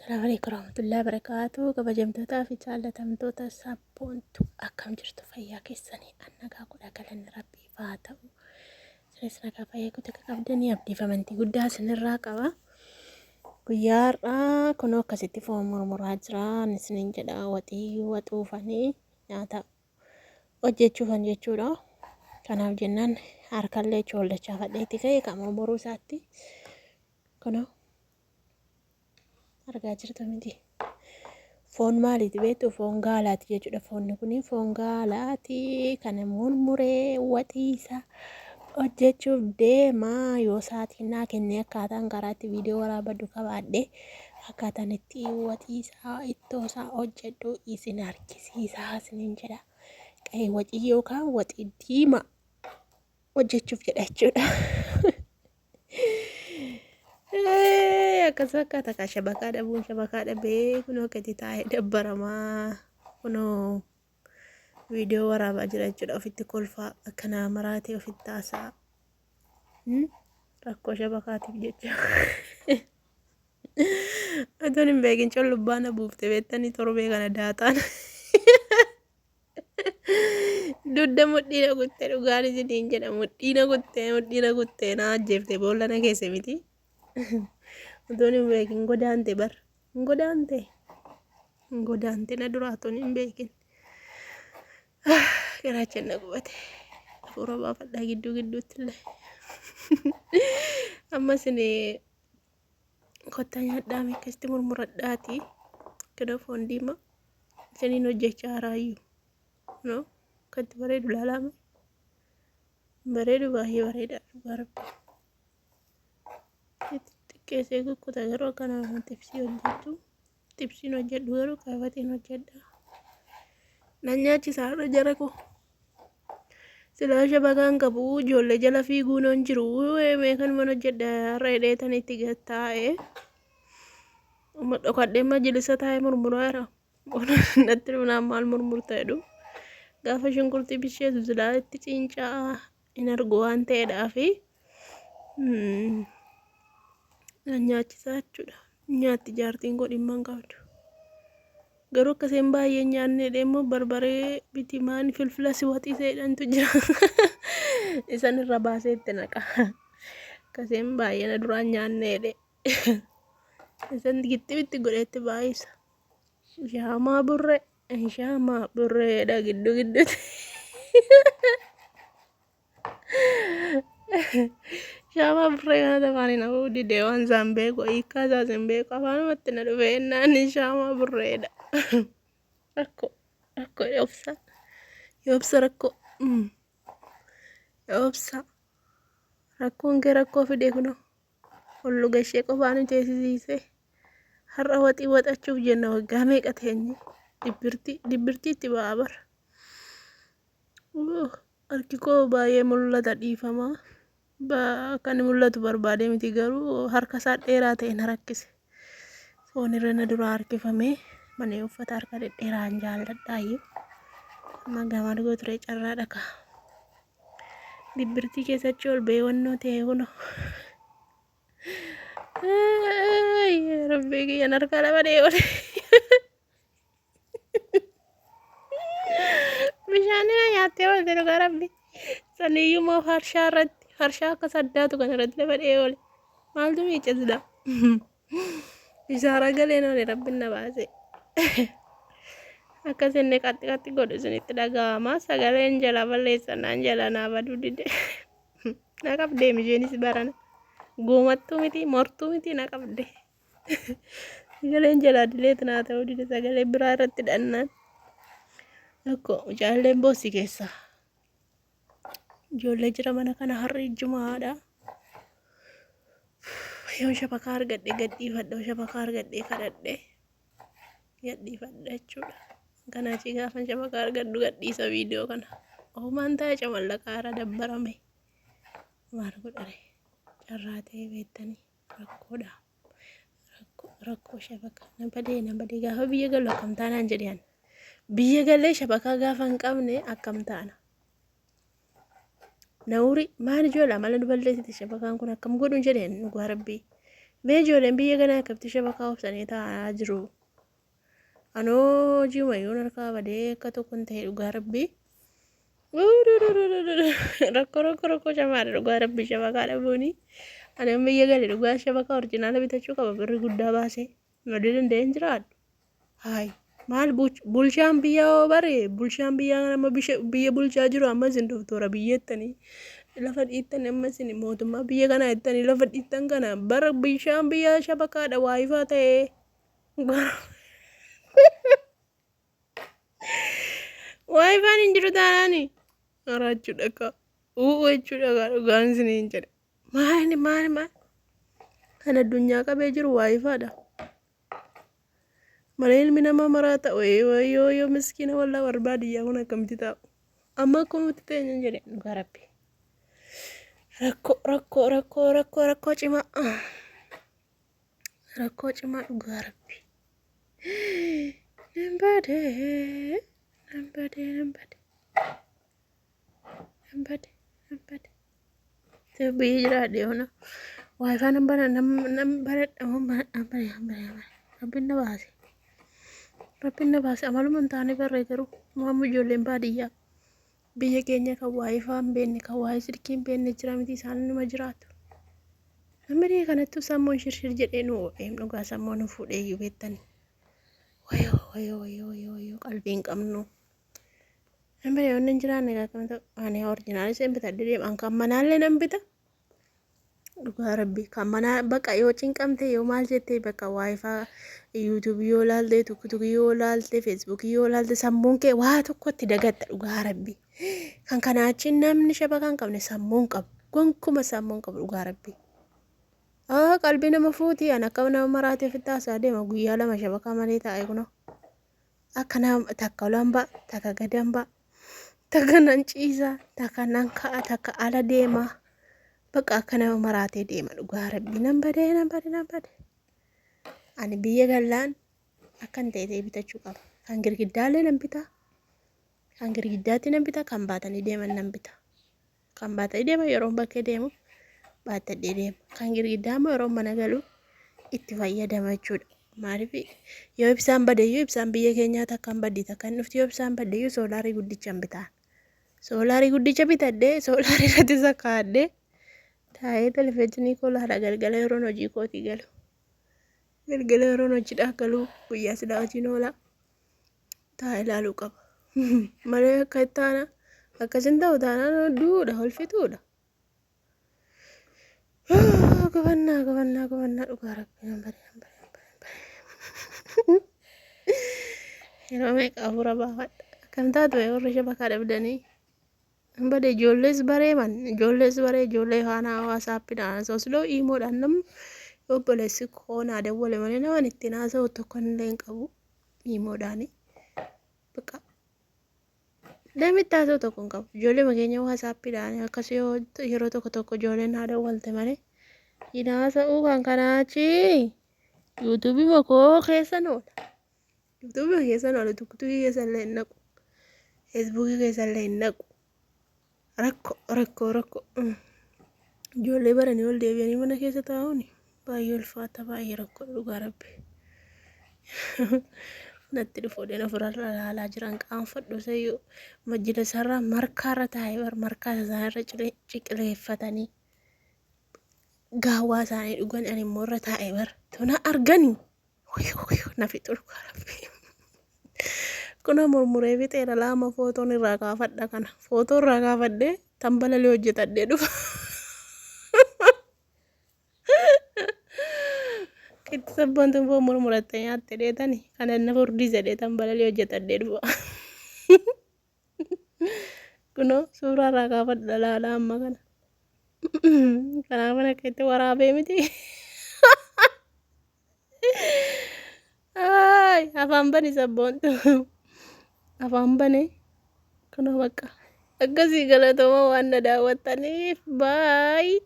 Salaamu alaikum warahmatullahi wabarakatuh. Kabajamtootaa fi jaallatamtoota sabboontu akkam jirtu fayyaa keessanii an nagaa godha galanni rabbiif haa ta'u. Isinis nagaa fayyaa guutuu akka qabdanii abdiif amantii guddaa isinirraa qaba. Guyyaa har'aa kunoo akkasitti foon murmuraa jira. Ani isiniin jedha waxii waxuufanii nyaata hojjechuufan jechuudha. Kanaaf jennaan harkallee choollachaa fadheetti ka'e kan murmuruu isaatti. Kunoo argaa jirtu miti. Foon maaliiti beektu? Foon gaalaati jechuudha. Foonni kun foon gaalaati. Kana murmuree waxii isaa hojjechuuf deema. Yoo sa'aatiin naa kennee akkaataan karaa itti viidiyoo waraabadhu qabaadhe akkaataan itti waxii isaa ittoo isaa hojjedhu isin argisiisaa isiniin jedha. Qayi waxii yookaan waxii diimaa hojjechuuf jedha jechuudha. Akkas fakkaata kaa shabakaa dhabuun shabakaa dhabee kunoo akkatti taa'ee dabbaramaa kunoo viidiyoo waraabaa jira jechuudha ofitti kolfaa akkanaa maraatee ofitti haasa'a. Rakkoo shabakaatiif jecha. Otoon hin beekin collubbaa na buufte beektanii torbee kana daataan. Dugda mudhii na kutte dhugaan isiniin jedha mudhii na kutte mudhii na kutte na ajjeefte boolla na keesse miti. Otoon hin beekin godaante bar hin godaante hin godaante na duraa otoon hin beekin. Garaachan na gubate. Hafuura baafadhaa gidduu gidduutti illee. Amma isin kottaa nyaadhaa mee akkasitti murmuradhaati. Kidoo foon diimaa isiniin hojjechaa haraayyuu. No akkatti bareedu laalaame. Bareedu baay'ee bareeda dhugaa rabbi. Itti xiqqeessee kukkuta garuu akka nama xibsii hojjettu. Xibsiin hojjedhu garuu qabateen hojjedha. Nan nyaachisa har'a jara koo. Silaa shabakaan qabu ijoollee jala fiiguun hin jiru. Mee kanuman hojjedha har'a hidheetan itti gad taa'e. Amma dhokadhee majlisa taa'ee murmuraa jira. Natti dhufnaan maal murmurta jedhu. Gaafa shunkurtii bisheessu silaa itti ciincaa hin argu waan ta'eedhaafi. Na nyaachisaa jechuudha. Nyaatti jaartiin koo dhimma hin qabdu. Garuu akka isheen baay'ee hin nyaanne jedhee immoo barbaree bitimaan filfila si waxisee jedhantu jira. Isan irra baasee itti naqa. Akka isheen baay'ee na duraan nyaanne jedhee. Isan gixximitti godhee itti baay'isa. Shaamaa burree shaamaa burreedha gidduu gidduutti. Shaamaa burree kanatti afaan hin hafuu didee waan isaan beeku hiikkaa isaas hin beeku afaanumatti na dhufe jennaan shaamaa burreedha. Rakkoo rakkoo yoobsa yoobsa rakkoo yoobsa rakkoon kee rakkoo fide kunoo ol luga ishee qofaa nu teessisiise har'a waxii waxachuuf jenna waggaa meeqa teenye dibbirtii dibbirtii itti ba'a bara. Harki koo baay'ee mul'ata dhiifama. Akka inni mul'atu barbaadee miti garuu harka isaa dheeraa ta'e na rakkise. Foon irra na duraa harkifame. Malee uffata harka dhedheeraan jaalladhaayyuu. Amma gamaan gooturee carraa dhaka. Dibbirtii keessatti ol ba'ee wannoo ta'e kunoo. Rabbii kiyyan harka lama dhee'oole. Bishaan na nyaattee oolte dhugaa rabbi. Saniyyuu moo farshaa irratti farshaa akka saddaatu kana irratti lafa dhee oole. Maaltu miica sila? Ishaara galeen oole rabbi na baase. Akkas inni qaxxi qaxxi godhu isinitti dhaga'ama. Sagaleen jala balleessannaan jala naa baduu dide. Na qabdee isheenis barana. Goomattuu miti mortuu miti na qabde. Sagaleen jalaa dileet naa ta'uu dide sagalee biraa irratti dhannaan. Tokko mucaalleen boossi keessa. Ijoollee jira mana kana har'i jumaadha. Yoon shabakaa argadhe gadhiifadha shabakaa argadhe kadhadhe gadhiifadha jechuudha. Kanaa achi gaafan shabakaa argadhu gadhiisa viidiyoo kana. Ofumaan taa'ee camallaqaa irra dabbarame. Maal godhare carraa ta'ee beektanii. Rakkoodha. Rakkoo rakkoo shabakaa na badee na badee gaafa biyya galu akkam taanaan jedhe ani. Biyya galee shabakaa gaafa hin qabne akkam taana. Nawuri maal ijoollee amala nu balleessite shabakaan kun akkam godhuun jedheen dhugaa rabbii. Mee ijoolleen biyya kanaa akkamitti shabakaa obsanii taa'aa jiru? Anoo hojii mayyuun harkaa badee akka tokko hin ta'e dhugaa rabbii. Rakkoo rakkoo rakkoo shamaadha dhugaa rabbii shabakaa dhabuuni. Ani amma biyya gale dhugaa shabakaa orjinaala bitachuu qaba birri guddaa baasee. Malee danda'ee hin jiraadhu. Hayi maal bulchaan biyyaa hoo bare bulchaan biyyaa kan amma biyya bulchaa jiru amma isin doktora biyyeettanii lafa dhiittan amma isin mootummaa biyya kanaa jettanii lafa dhiittan kana bara bishaan biyyaa shabakaadha waayifaa ta'ee waayifaan hin jiru taanaani maraachuudha kaa u'u jechuudha kaa dhugaan isiniin jedhe maali maali maali kan addunyaa qabee jiru waayifaadha. Malee ilmi namaa maraata wayii yoo yoo miskiina wallaa warri baadiyyaa kun akkamitti taa'u. Amma akkumatti teenya jedhe dhugaa rabbi. Rakkoo rakkoo rakkoo rakkoo rakkoo cimaa. Rakkoo cimaa dhugaa rabbi. Nan badee nan badee nan badee nan badee nan badee. Biyya jiraadhe yoona. Waayifaa nan bana nan nan baradha moo baradha nan bare nan bare nan bare. Rabbiin na baase. Rabbiin na baase amaluma hin taane barree garuu waan ijoolleen baadiyyaa biyya keenya kan waayifaa hin beekne kan waayee silkii hin beekne jira miti isaan numa jiraatu. Namni biyya kanattuu sammuun shirshir jedhee nu oo'eem dhugaa sammuu nu fuudhee iyyuu beektani. Wayoo wayoo wayoo wayoo wayoo qalbii hin qabnu. Nan bira yoon hin jiraanne akkam ta'u ani orjinaal isheen bitadhe deema an kan manaallee nan bita dhugaa rabbi kan manaa bakka yoo cinqamte yoo maal jettee bakka waayifaa yuutuubii yoo laalte tuktukii yoo laalte feesbuukii yoo laalte sammuun kee waa tokkotti dagatta dhugaa rabbi kan kanaa achi namni shabakaa hin qabne sammuun qabu gonkuma sammuun qabu dhugaa rabbi. Aa qalbii nama fuuti an akka nama maraatee ofitti haasaa deema guyyaa 2 shabakaa malee taa'e kunoo. Akka nama takka olan ba'a, takka gadan ba'a, takka nan ciisa, takka nan ka'a, takka ala deema. Bakka akka nama maraatee deema dhugaa rabbi nan badee nan badee nan badee. Ani biyya gallaan akkan ta'e ta'e bitachuu qaba. Kan girgiddaallee nan bita, kan girgiddaatti nan bita, kan baatanii deeman nan bita. Kan baatanii deeman yeroon bakkee deemu baattadhee deema. Kan girgiddaa immoo yeroo mana galu itti fayyadama jechuudha. Maaliif yoo ibsaan bade iyyuu ibsaan biyya keenyaa takka hin baddi takka hin dhufti yoo ibsaan badde iyyuu soolaarii guddicha hin bitaan. Soolaarii guddicha bitadhee soolaarii irratti sakkaadhee taa'ee televizyiinii koo laala galgala yeroon hojii kootii galu. Galgala yeroon hojiidhaa galu guyyaa silaa hojiin oola. Taa'ee ilaaluu qaba. Malee akka itti aana akkas hin ta'u taanaan duudha holfituudha. Gubannaa gubannaa gubannaa dhugaa rabbi nan bare nan bare nan bare nan bare. Yeroo meeqa hafuura baafadha. Akkam taatu warri shabakaa dhabdanii. Bade ijoollees baree man ijoollees baree ijoollee faana waasaappiidhaan haasa'u iimoodhaan namni obboleessi koo naa dawwale malee naman ittiin haasa'u tokko illee hin qabu iimoodhaani. Bakka namni itti haasa'u tokko hin qabu. Ijoollee keenya waasaappiidhaan akkas yoo yeroo tokko tokko ijoolleen naa dawwalte malee hin haasa'uu kan kanaa achi yuutuubii koo keessan oola. Yuutuubii keessan oola tuktukii keessa illee hin naqu. Feesbuukii keessa illee hin naqu. Rakkoo rakkoo rakkoo. Ijoollee baranii ol deebi'anii mana keessa taa'uun baay'ee ulfaata baay'ee rakkoo dhugaa rabbi. Natti dhufuudhaan ofirra ilaalaa jiran qaanfadhu sayyuu majjila isaarraa markaarra taa'ee bar markaa isaanirra ciqileeffatanii gaawwaa isaanii dhugan ani immoo irra taa'ee bar tona arganii na fixu dhugaa rabbi. Kuna murmuree fixeera laama footoon irraa kaafadha kana footoo irraa kaafadhee tambalalee hojjetadhee dhufa. Itti sabboontuun foon murmurattee nyaatte dheetani kana na furdise dheetan balalee hojjetadhee dhufa. Kunoo suuraa irraa kaafadha laala amma kana. Kanaaf akka itti waraabee miti. Ay, afaan bani sabboontu. Afaan bane. Kunoo bakka. Akkasii galatooma waan na daawwattaniif. Baay.